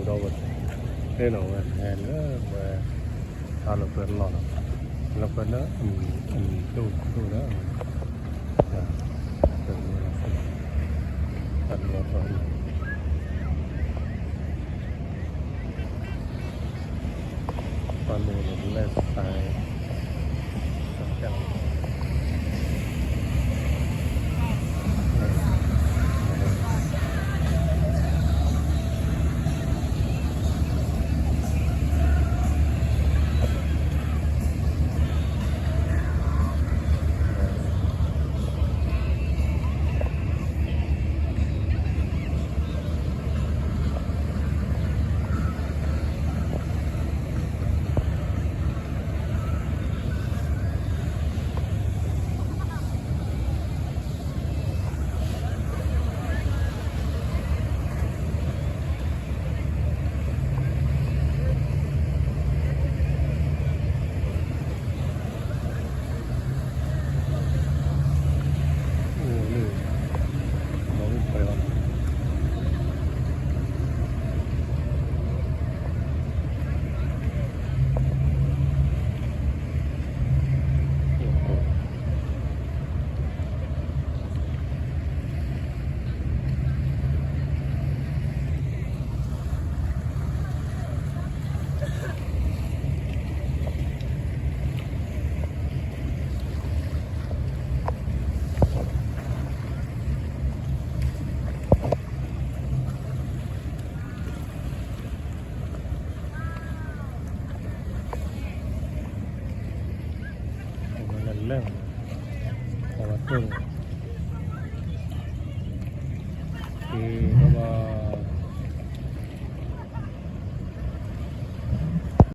ဒီးဝဲ သ့ၣ်နီၣ်ဝဲဟဲလၢဝဲ တၢ်လီၢ်ပှဲၤလီၢ်လီၤ, လၢပှဲၤလၢအမံၤဒိၣ်ဒိၣ်လၢ တၢ်လီၢ်ထီၣ် ပှၤလိၤလၢ side တၢ်